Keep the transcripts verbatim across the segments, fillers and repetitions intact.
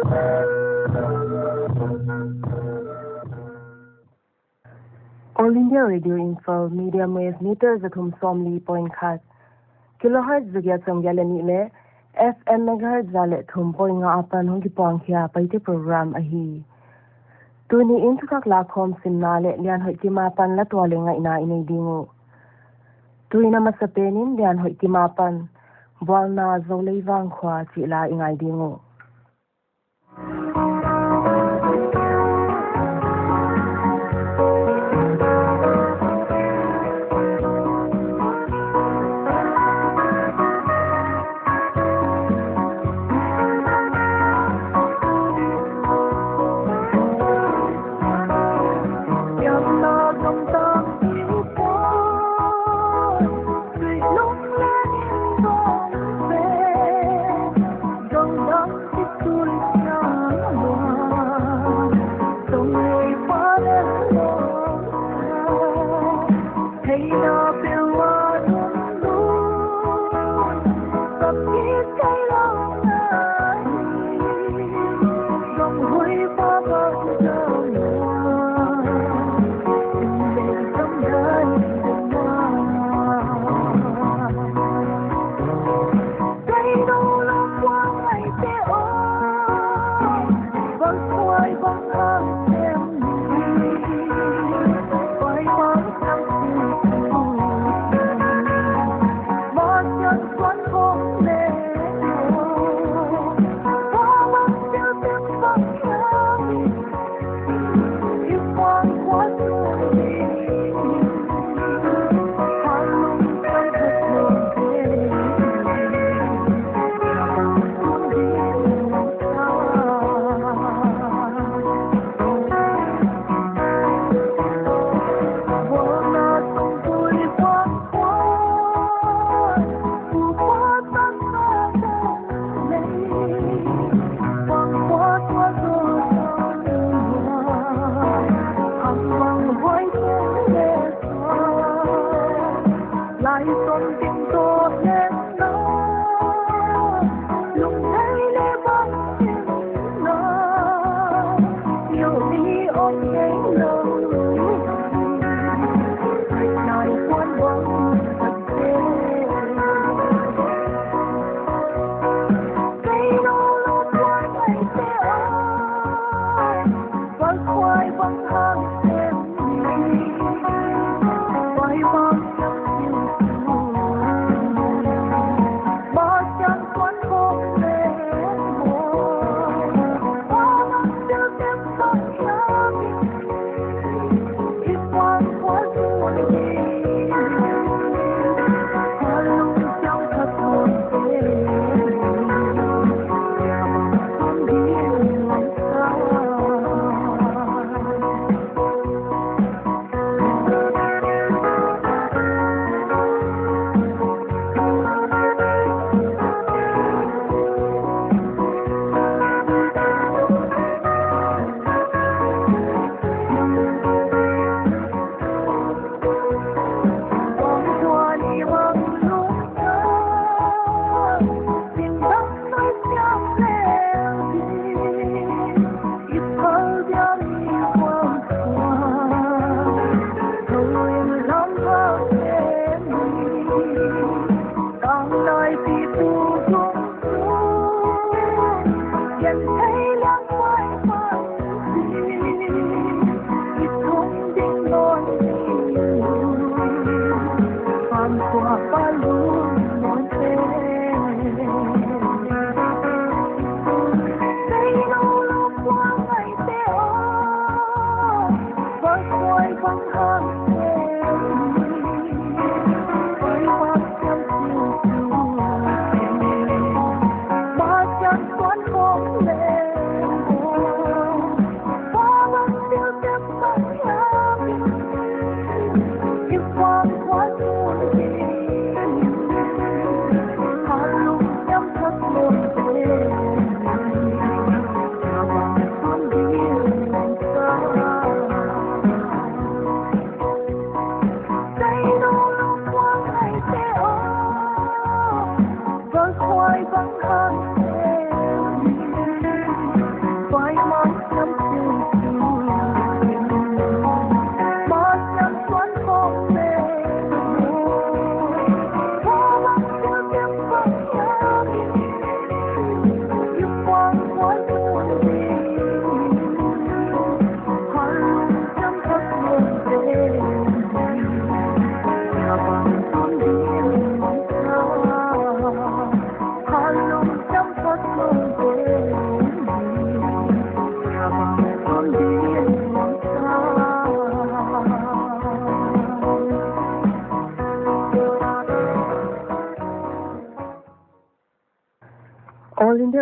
All India Radio Imphal, medium wave meter za thum sawmli point khat, kilohertz za giat sawmgiat leh nih leh F M megahertz za leh thum point nga apan hong kipuang khia Paite program ahi. Tuni in thuthak lakhawm simna leh Lianhoih Kim apan la tuah leh ngaihna i nei ding uh. Tuin a masapen in Lianhoih Kim apan Bualna Zolei Vangkhua chih la i ngai ding uh.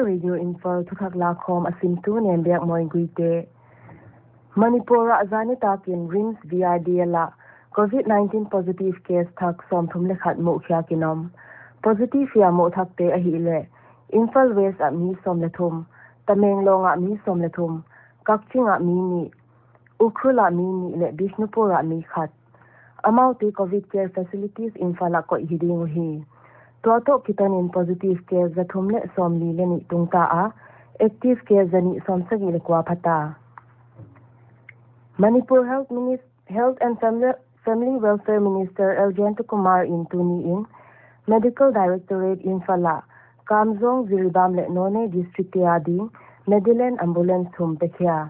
Radio Imphal, thuthak lakhawm a simtu Nembiakmoi Guite. Manipur ah zan nitakin RIMS V R D L ah COVID nineteen positive case thak sawmthum leh khat muhkhiak in om. Positive hia muhthakte ahihleh Imphal West ah mi sawm leh thum, Tamenglong ah mi sawm leh thum, Kakching ah mi nih, Ukhrul ah mi nih leh Bishnupur ah mi khat. Amaute COVID care facilities Imphal ah koih hi ding uhi. Tua toh kitonin positive case za thum leh sawmli leh nih tungta a, active case za nih sawmsagih leh kua phata. Manipur Health Minis-, Health and Family, Family Welfare Minister L Jayantakumar in tuni in Medical Directorate Imphal ah Kamjong, Jiribam leh Noney District te ading Mediland ambulance thum pekhia.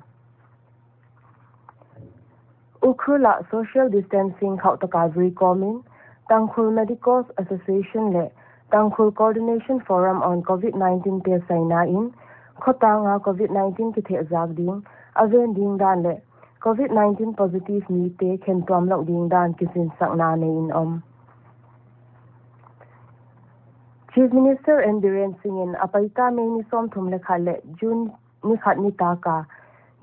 Ukhrul ah social distancing khauhtaka zui kawmin, Tangkhul Medicos Association leh Tangkhul Coordination Forum on COVID nineteen te saina in, khotang a COVID nineteen kithehzak ding, a ven ding dan leh COVID nineteen positive mite khentuam louh ding dan kisinsakna nei in om. Chief Minister N Biren Singh in a paita May ni sawmthum leh khat leh June ni khat nitaka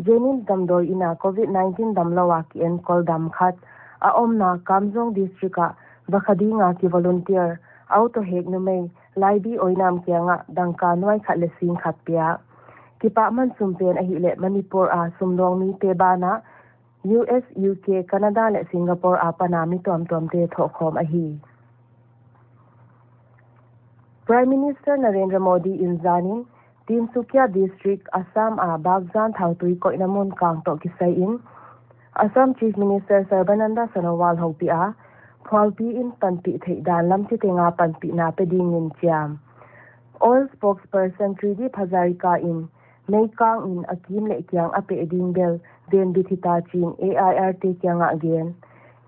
Jennings damdawi inn a COVID nineteen damlou a ki-enkol dam khat a omna Kamjong District ah vakha dinga ki volunteer auto hek numei Laibi Oinam kiangah dangka nuai khat leh sing khat pia. Kipahman sum pen ahihleh Manipur a sumdawng mite banah U S, U K, Canada leh Singapore apana mi tuamtuamte thohkhawm ahi. Prime Minister Narendra Modi in zanin Tinsukia District, Assam a Baghjan thautui koihna mun kang toh kisaiin, Assam Chief Minister Sarbananda Sonowal houpiha phualpi in panpih theih dan lam chiteng a panpihna pe dingin chiam. Oil spokesperson Tridip Hazarika in meikang in a kim leh kiang a peh ding bel venbit hita chiin A I R te kiangah gen.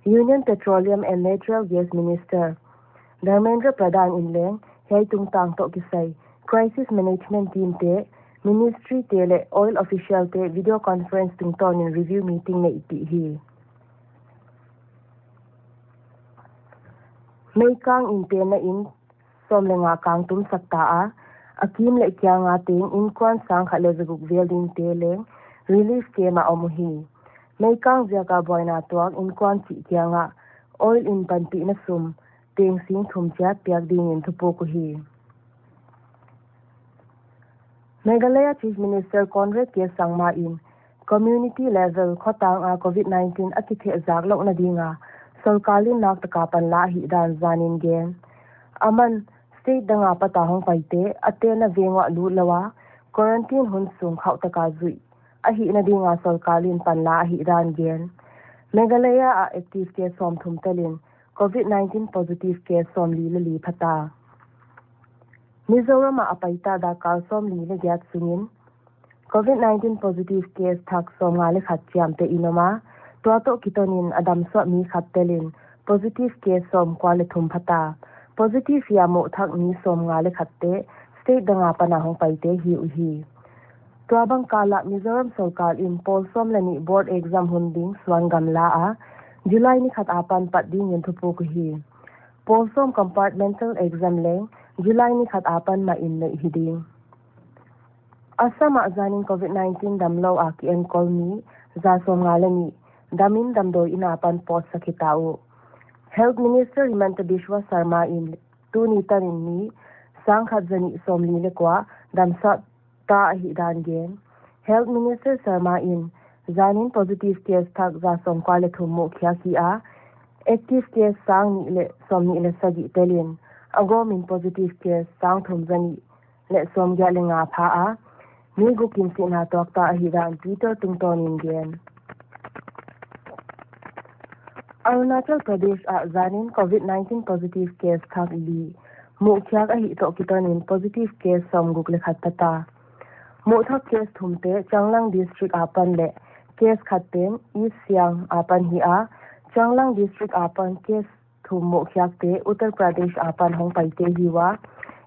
Union Petroleum and Natural Gas Minister Dharmendra Pradhan in leng hiai tungtang toh kisai crisis management team te, ministry te leh oil official te video conference tungtawnin review meeting neihpih hi. Meikang in tenna in sawm leh nga kang tumsak ta a, a kim leh kianga teng innkuan sangkhat leh zaguk vel dingte leng relief camp a om uhi. Meikang ziaka buaina tuak innkuan chih kiangah oil in panpihna sum teng sing thum chiat piak dingin thupuk uhi. Meghalaya Chief Minister Conrad K Sangma in community level khotang a COVID nineteen a kithehzak louhna dinga sorkar in naktaka panla ahihdan zanin gen. Aman state danga pata hongpaite a tenna veng uah lut lou a quarantine hun sung khauhtaka zuih ahihna dinga sorkar in panla ahihdan gen. Meghalaya a active case sawmthum telin COVID nineteen positive case sawmli leh li phata. Mizoram ah a paita dakkal sawmli leh giat sungin COVID nineteen positive case thak sawmnga leh khat chiamteh in om a, tua toh kitonin a damsuah mi khat telin positive case sawmkua leh thum phata. Positive hia muhthak mi sawmnga leh khatte state danga pana hongpaite hi uhi. Tuabang kal ah Mizoram sorkar in pawl sawm leh nih board exam hun ding suan gamla a, July ni khat apan pat dingin thupuk uhi. Pawl sawm compartmental exam leng July ni khat apan mahin neih hi ding. Assam ah zanin COVID nineteen damlou a ki-enkol mi za sawmnga leh nih damin damdawi inn apan pawtsak hita uh. Health Minister Himanta Biswa Sarma in tuni tanin mi sangkhat zanih sawmli leh kua damsak ta ahihdan gen. Health Minister Sarma in zanin positive case thak za sawmkua leh thum muhkhiak hi a, active case sangnih leh sawmnih leh sagih telin, a gawmin positive case sangthum zanih leh sawmgiat leh nga pha a, mi guk in sihna tuakta ahihdan Twitter tungtawnin gen. Arunachal Pradesh ah zanin COVID nineteen positive case thak li muhkhiak ahih toh kitonin positive case sawmguk leh khat phata. Muhthak case thumte Changlang District apan leh case khat pen East Siang apan hi a, Changlang District apan case thum muhkhiakte Uttar Pradesh apan hongpaite hi ua,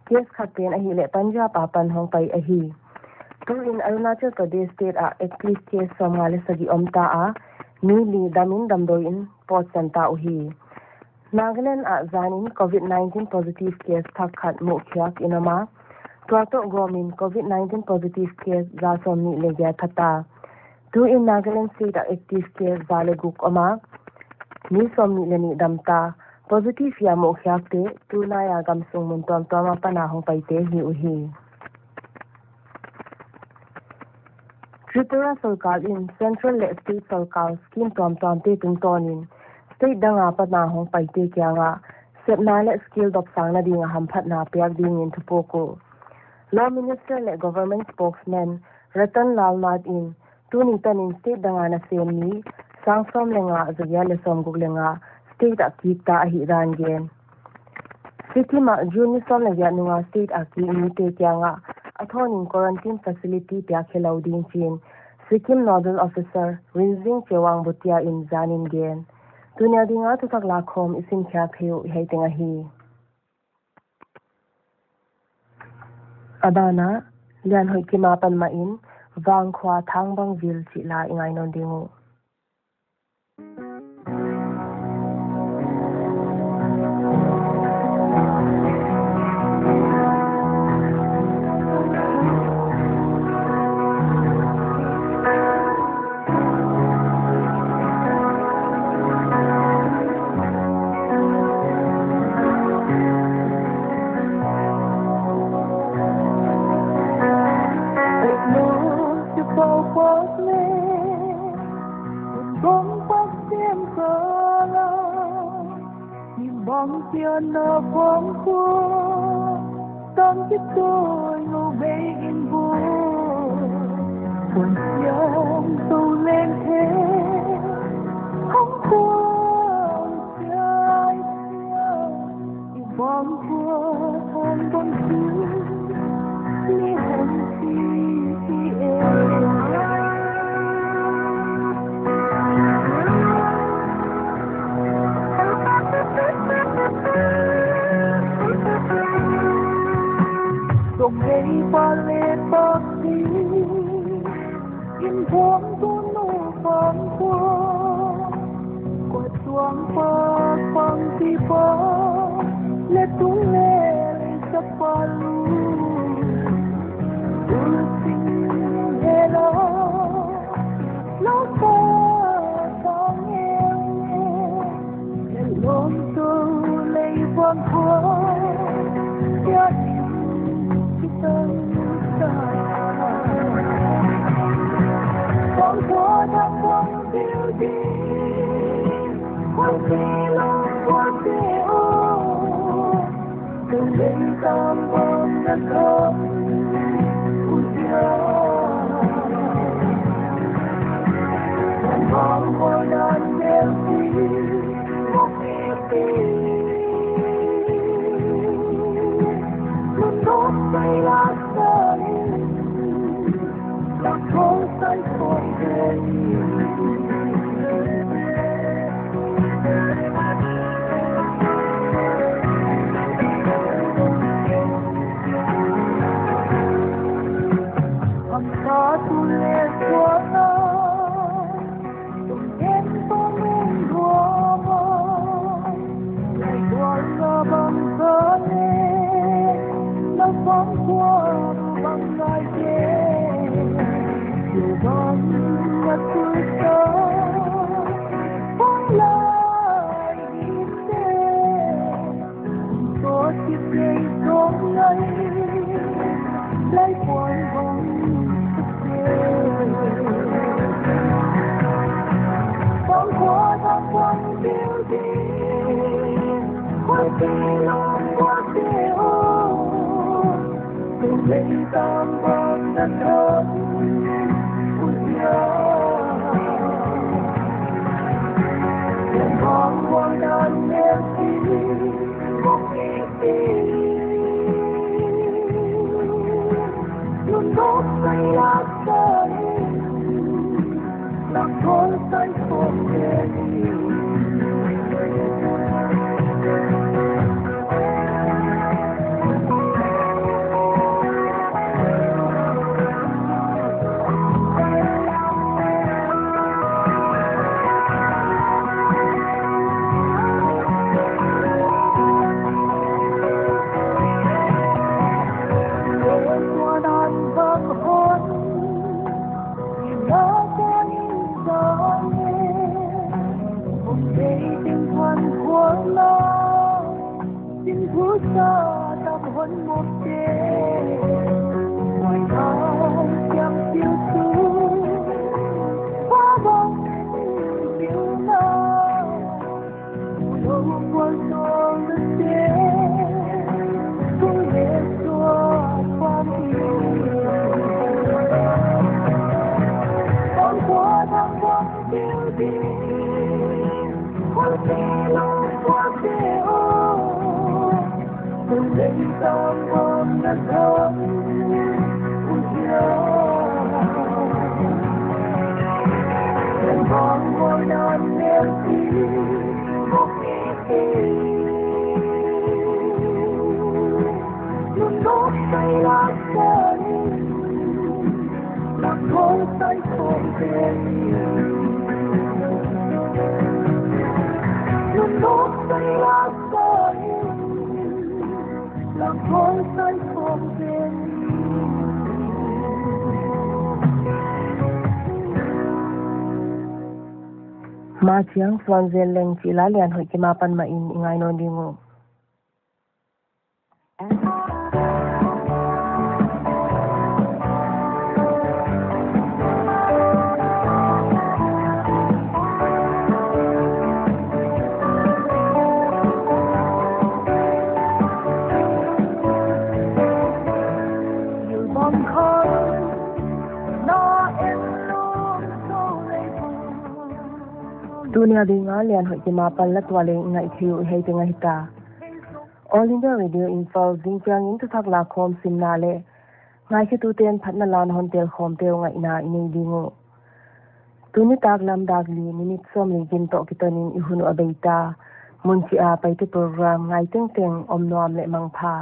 case khat pen ahihleh Punjab apan hongpai ahi. Tuin Arunachal Pradesh state ah active case sawmnga leh sagih omta a, mi li damin damdawi in pawtsan ta uhi. Nagaland ah zanin COVID nineteen positive case thak khat muhkhiak in om a, Tua toh gawmin covid nineteen positive case za sawmnih leh giat phata. Tuin Nagaland state ah active case za leh guk om a, mi sawmnih leh nih damta. Positive a muhkhiakte tunai a gamsung mun tuamtuam apan a hongpaite hi uhi. Tripura sorkar in central leh state sorkar scheme tuamtuamte tungtawnin state dang apan a hongpaite kiangah sepna leh skill dopsangna dinga hamphatna piak dingin thupuk uh. Law Minister leh Government Spokesman Ratan Lal Nath in tuni tanin state dang a nasem mi sang sawm leh nga, za giat leh sawmguk leh nga state ah kikta ahihdan gen. Sikkim ah June ni sawm leh giat nunga state a kik mite kiangah a thawnin quarantine facility piak hilou ding chiin Sikkim Nodal Officer Rinzing Chewang Bhutia in zanin gen. Tuni a dinga thuthak lakhawm i simkhiak thei uh hiai teng ahi. A banah, Lianhoihkim apan mahin, Vangkhua Thangbang Vil chih la i ngai nawn ding uh. Bang pian na bang ko, tang ki toi ngo bei in bo. Kun siang to leng the, hong ko siai siang. I bang ko hong bang ki, ni hong ki ki e. Dong hei pa le pa ki, in buang tu nu pang ko. Kua tuang pa pang ki pa, le tu le le sa pa lu. U sing he la, lo pa tang e e, le long tu le i buang ko. Ya ni ki tang sa. Buang ko da buang building. Machiang suan zel leng chih la lian hoih kima pan mah in i ngai nawn ding uh. Tunia dinga lian hoih kima pan la tuah leng i ngaih theih uh hiai teng ahi ta. All India Radio Imphal, zingchiang in thuthak lakhawm simna leh ngaikhetute'n phatna la hon tel khawmte uh ngaihna i nei ding uh. Tuni nitaklam dak li minute sawmli gin toh kiton in i hun uh a bei ta. Mun chih a Paite program ngai tengteng om nuam leh mangpha.